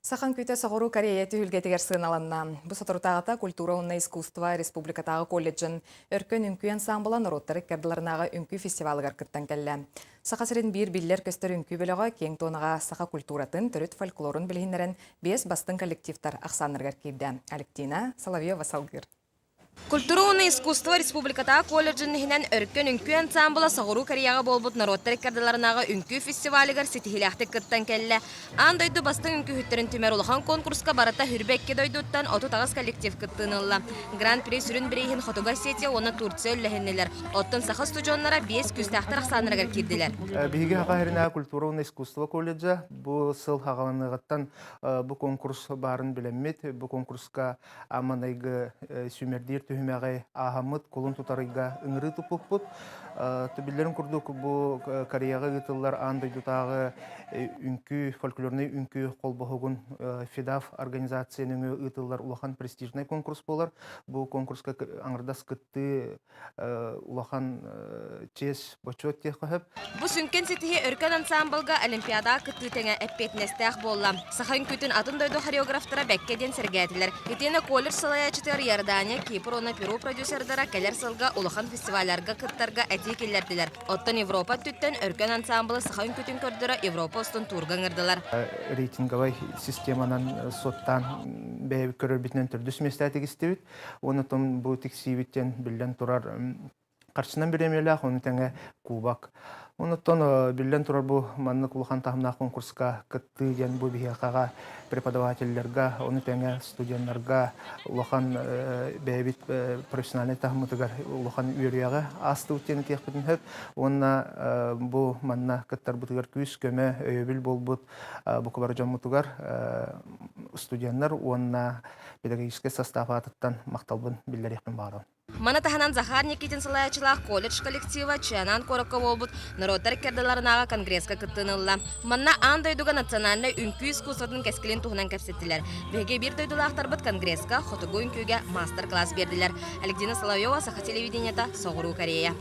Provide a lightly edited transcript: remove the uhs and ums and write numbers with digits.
Саха үҥкүүтэ Соҕуруу Корея түһүлгэтигэр сыаналанна. Бу соторутааҕыта культура уонна искусство республикатааҕы колледжын Өркөн үҥкүү ансаамбыла норуоттар ыккардыларынааҕы үҥкүү фестивалыгар кыттан кэллэ. Саха сирин биир биллэр-көстөр үҥкүү бөлөҕө киэҥ туонаҕа саха культуратын, төрүт фольклорун билиһиннэрэн биэс бастыҥ коллективтар ахсааннарыгар киирдэ. Алевтина Соловьева салгыыр. Культура уонна искусство республикатааҕы колледжын иһинэн Өркөн үҥкүү ансаамбыла Соҕуруу Кореяҕа буолбут норуоттар ыккардыларынааҕы үҥкүү фестивалыгар ситиһиилээхтик кыттан кэллэ. Аан дойду бастыҥ үҥкүүһүттэрин түмэр улахан конкурска барыта 22 дойдуттан 38 коллектив кыттыыны ылла. Гран-при сүрүн бирииһин Хотугу Осетия уонна Турция үллэһиннилэр. Оттон саха устудьуоннара биэс күүстээхтэр ахсааннарыгар киирдилэр. Биһиги Саха сиринээҕи культура уонна искусство колледжа бу сыл саҕаланыаҕыттан бу конкурс баарын билэммит, бу конкурска Аманайгы сүүмэрдиир түһүмэҕи ааһаммыт кулун тутарыйга ыҥырыы туппуппут. Биллэрин курдук бу Кореяҕа ыытыллар аан дойдутааҕы үҥкүү, фольклорнай үҥкүү холбоһугун ФИДАФ организация нөҥүө ыытыллар улахан престижнай конкурс буолар. Бу конкурска аҥардас кыттыы улахан чиэс, бочуот диэххэ сөп. Бу сүҥкэн ситиһии Өркөн ансаамбылга Олимпиадаҕа кыттыы тэҥэ эппиэтинэстээх буолла. Саха үҥкүүтүн атын дойду хореографтара бэккэ диэн сэргээтилэр. Итиэннэ колледж салайааччытыгар Иордания, Кипр уонна Перу продюсердара кэлэр сылга улахан фестивалларга кыттарга этии киллэрдилэр. Оттон Европа өттүттэн Өркөн ансаамбылы саха үҥкүүтүн көрдөрө Европа устун туурга ыҥырдылар. Рейтинговай системанан суоттаан бэйэбит көрөрбүтүнэн төрдүс миэстэ тигистибит. Онтон бу тиксиибиттэн биллэн турар харчынан бириэмийэлээх, ону тэҥэ кубок. Онтон биллэн турар бу маннык улахан таһымнаах конкурска кыттыы диэн бу биһиэхэҕэ преподавателлэргэ, ону тэҥэ студеннарга улахан бэйэбит профессиональнай таһыммытыгар улахан үөрүйэҕи аастыбыт диэн этиэхпитин сөп. Уонна бу манна кыттарбытыгар күүс-көмө, өйөбүл буолбут бука бары дьоммутугар студеннар уонна педагогическай состав аатыттан махталбын биллэриэхпин баҕарабын. Маны таһынан Захар Никитин салайааччылаах колледж коллектива Чыанаан куоракка буолбут норуоттар ыккардыларынааҕы конгресска кыттыыны ылла. Манна аан дойдуга национальнай үҥкүү искусствотын кэскилин туһунан кэпсэттилэр. Биһиги биир дойдулаахтарбыт конгресска хотугу үҥкүүгэ маастар-класс биэрдилэр. Александра Соловьева, Саха телевидениета, Соҕуруу Корея.